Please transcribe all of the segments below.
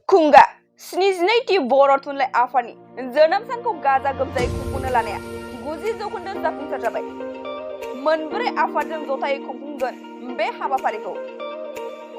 खुंगा 72 बर' थुनलाइ आफादनि जोनोम सानखौ गाजा गोमजायै खुंफुंनो लानाया 90 जौखोन्दो जाफुंसार जाबाय। मोनब्रै आफादजों जथायै खुंफुंगोन बे हाबाफारिखौ।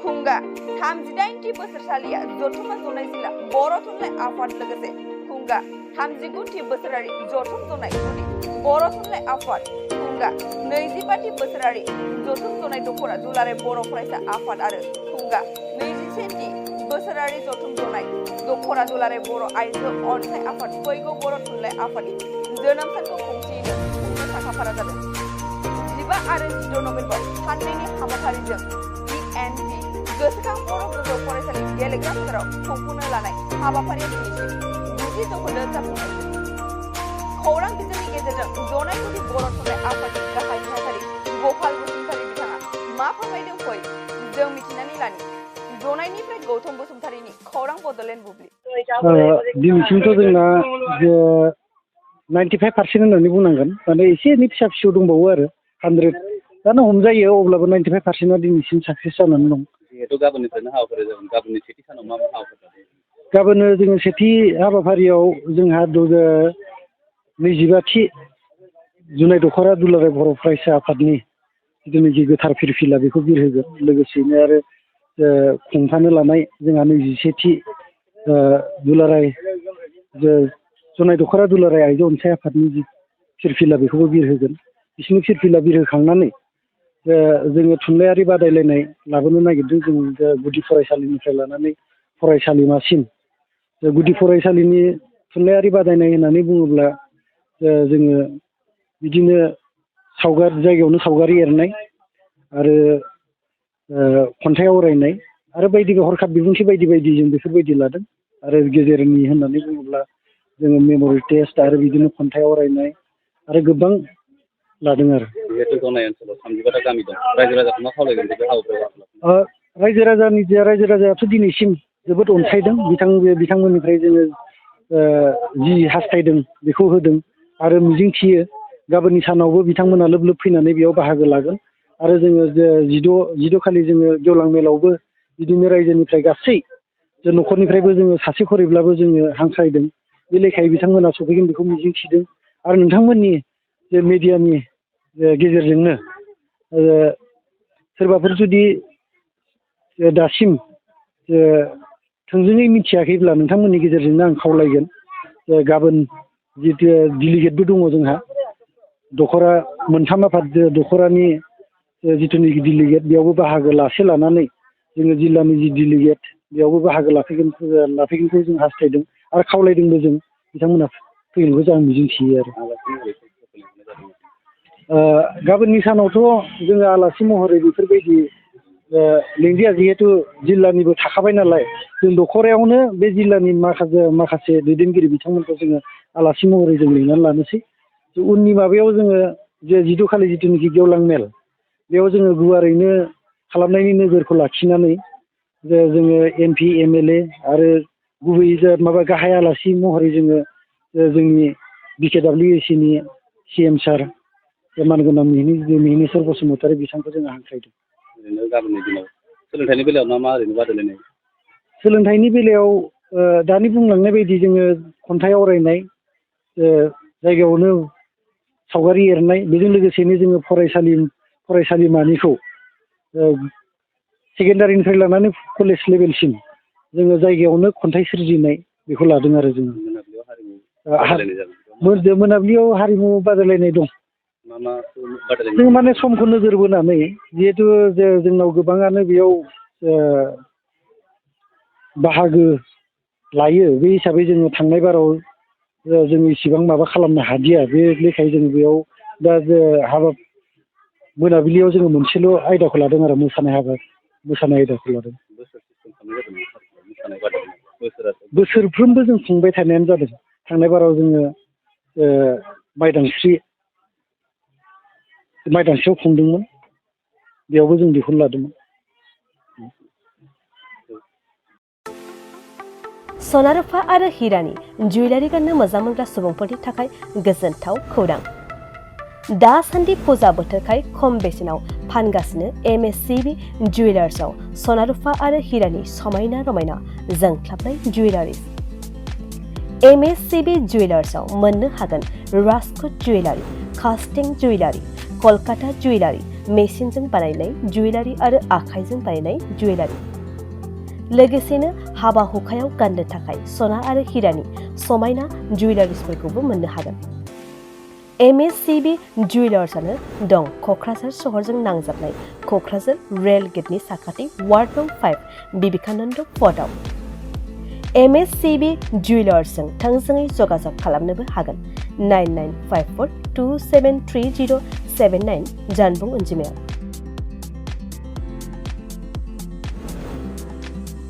खुंगा 38थि बोसोरसालिया जथुम्मा जनाय जिल्ला बर' थुनलाइ आफाद लोगोसे खुंगा 39थि बोसोरारि जथुम जनाय गुदि बर' थुनलाइ आफाद खुंगा 25थि बोसोरारि जथुम जनाय दखरा दुलाराय बर' फरायसा आफाद आरो खुंगा 21थि बोसोरारि जथुम जनाय दखरा दुलाराय बर' आइजो अनसाय आफाद फैगौ बर' थुनलाइ आफादनि जोनोम सानखौ खौसेयैनो खुंनो साखाफारा जादों। 15 आरो 16 नभेम्बर साननैनि हाबाफारिजों DNP गोसोखां बर' गोजौ फरायसालि गेलेग्रा फोथाराव खुंफुंनो लानाय हाबाफारिया दिनैसिम 90 जौखोन्दो जाफुंसार। खौरां बिजोंनि गेजेरजों जनाय गुदि बर' थुनलाइ आफादनि गाहाय नेहाथारि गपाल बसुमतारी बिथाङा मा फोरमायदों फै जों मिथिनानै लानि। जनायनिफ्राय गौतम बसुमतारीनि खौरां बड'लेण्ड बुब्लि। दिनैसिमथ' जोंना 95% होननानै बुंनांगोन, माने एसे एनै फिसा फिसौ दंबावो आरो 100 जानो हमजायो, अब्लाबो 95%आ दिनैसिम साक्सेस जानानै दं। जिहेतु गाबोननिफ्रायनो हाबाफारि जागोन, गाबोननि सेथि सानाव मा हाबाफारि जागोन? गाबोनो जोङो सेथि हाबाफारियाव जोंहा 25थि जुनाय दखरा दुलाराय बर' फरायसा आफादनि जिथुनाखि गोथार फिरफिला बेखौ बिरहोगोन। लोगोसेनो आरो खुंफानो लानाय जोंहा 21थि दुलाराय जुनाय दखरा दुलाराय आइजो अनसाय आफादनि जि फिरफिला बेखौबो बिरहोगोन। बिसिनि फिरफिला बिरहोखांनानै जोङो थुनलाइयारि बादायलायनाय लाबोनो नागिरदों। जों गुदि फरायसालिनिफ्राय लानानै फरायसालिमासिम गुदि फरायसालिनि थुनलाइयारि बादायनाय होननानै बुङोब्ला जोङो बिदिनो जायगायावनो सावगारि एरनाय आरो खन्थाइ आवरायनाय आरो बायदि हरखाब बिबुंथि बायदि बायदि जों बेफोरबायदि लादों। आरो गेजेरनि होननानै बुङोब्ला जोङो मेम'रि टेस्ट आरो बिदिनो खन्थाइ आवरायनाय आरो गोबां लादों आरो। जिहेतु जनाय ओनसोलाव 35टा गामि दं, रायजो राजाखौ मा खावलायगोन बे हाबाफारियाव? रायजो राजायाथ' दिनैसिम जोबोद अनसायदों। बिथांमोननिफ्राय जोङो जि हास्थायदों बेखौ होदों आरो मिजिंथियो गाबोननि सानावबो बिथांमोना लोब लोब फैनानै बेयाव बाहागो लागोन। आरो जोङो 16 खालि जोङो गेवलां मेलावबो बिदिनो रायजोनिफ्राय गासै न'खरनिफ्रायबो जोङो सासे खरैब्लाबो जोङो हांख्रायदों। बे लेखायै बिथांमोना सफैगोन बेखौ मिजिंथिदों। आरो नोंथांमोननि जे मिडियानि गेजेरजोंनो सोरबाफोर जुदि दासिम थोंजोङै मिथियाखैब्ला नोंथांमोननि गेजेरजोंनो आं खावलायगोन। गाबोन जितु डेलिगेटबो दङ जोंहा दखरा मोनथाम आफाद दखरानि जिथुनाखि डेलिगेट बेयावबो बाहागो लानानै जोङो जिल्लानि जि डेलिगेट बेयावबो बाहागो लाफैगोनखौ जों हास्थायदों आरो खावलायदोंबो। जों बिथांमोना फैगोनखौ जों मिजिंथियो आरो। गाबोननि सानावथ' जोङो आलासि महरै बेफोरबायदि लिंदिया, जिहेतु जिल्लानिबो थाखाबाय नालाय जों दखरायावनो बे जिल्लानि माखासे दैदेनगिरि बिथांमोनखौ जोङो आलासि महरै जों लिंनानै लानोसै। उननि माबायाव जोङो जे 16 खालि जिथुनाखि गेवलां मेल बेयाव जोङो गुवारैनो खालामनायनि नोजोरखौ लाखिनानै जोङो MP MLA आरो गुबैयै गाहाय आलासि महरै जोङो जोंनि BKWAC नि CM सार मानगोनां मिहिनीश्वर बसुमतारी बिथांखौ जोङो हांख्रायदों। ओरैनो गाबोननि दिनाव सोलोंथाइनि बेलायाव मा ओरैनो बादायलायनाय? सोलोंथाइनि बेलायाव दानि बुंलांनाय बायदि जोङो खन्थाइ आवरायनाय, जायगायावनो सावगारि एरनाय, बेजों लोगोसेनो जोङो फरायसालिमानिखौ सेकेन्डारिनिफ्राय लानानै कलेज लेभेलसिम जोङो जायगायावनो खन्थाइ सोरजिनाय बेखौ लादों आरो जोङो। मोनाबिलियाव हारिमु बादायलायनाय दं। जों माने समखौ नोजोर बोनानै, जिहेतु जोंनाव गोबाङानो बेयाव बाहागो लायो, बे हिसाबै जोङो थांनाय बाराव जों इसिबां माबा खालामनो हादिया। बे लेखायै जों बेयाव दा मोनाबिलियाव जोङो मोनसेल' आयदाखौ लादों आरो मोसानाय आयदाखौ लादों। बोसोरफ्रोमबो जों खुंबाय थानायानो जादों। थांनाय बाराव जोङो माइदांस्रियाव खुंदोंमोन, बेयावबो जों बेखौनो लादोंमोन। सना रुफा आरो हिरानि जुवेलारि गाननो मोजां मोनग्रा सुबुंफोरनि थाखाय गोजोनथाव खौरां। दासान्दि फुजा बोथोरखाय खम बेसेनाव फानगासिनो MSCB जुवेलार्सआव सना रुफा आरो हिरानि समायना रमायना जोंख्लाबनाय जुवेलारिस। MSCB जुवेलार्सआव मोननो हागोन राजकोट जुवेलारि, कास्टिं जुवेलारि, कलकाता जुवेलारि, मेसिनजों बानायनाय जुवेलारि आरो आखाइजों बानायनाय जुवेलारि। लोगोसेनो हाबा हुखायाव गाननो थाखाय सना आरो हिरानि समायना जुवेलारिसफोरखौबो मोननो हागोन। MSCB जुवेलार्सआनो दं क'क्राझार सहरजों नांजाबनाय क'क्राझार रेल गेटनि साखाथि वार्ड नं 5 बिबेकानन्द पथआव। MSCB जुवेलार्सजों थोंजोङै जगाजग खालामनोबो हागोन 9954273079 जानबुं अनजिमायाव।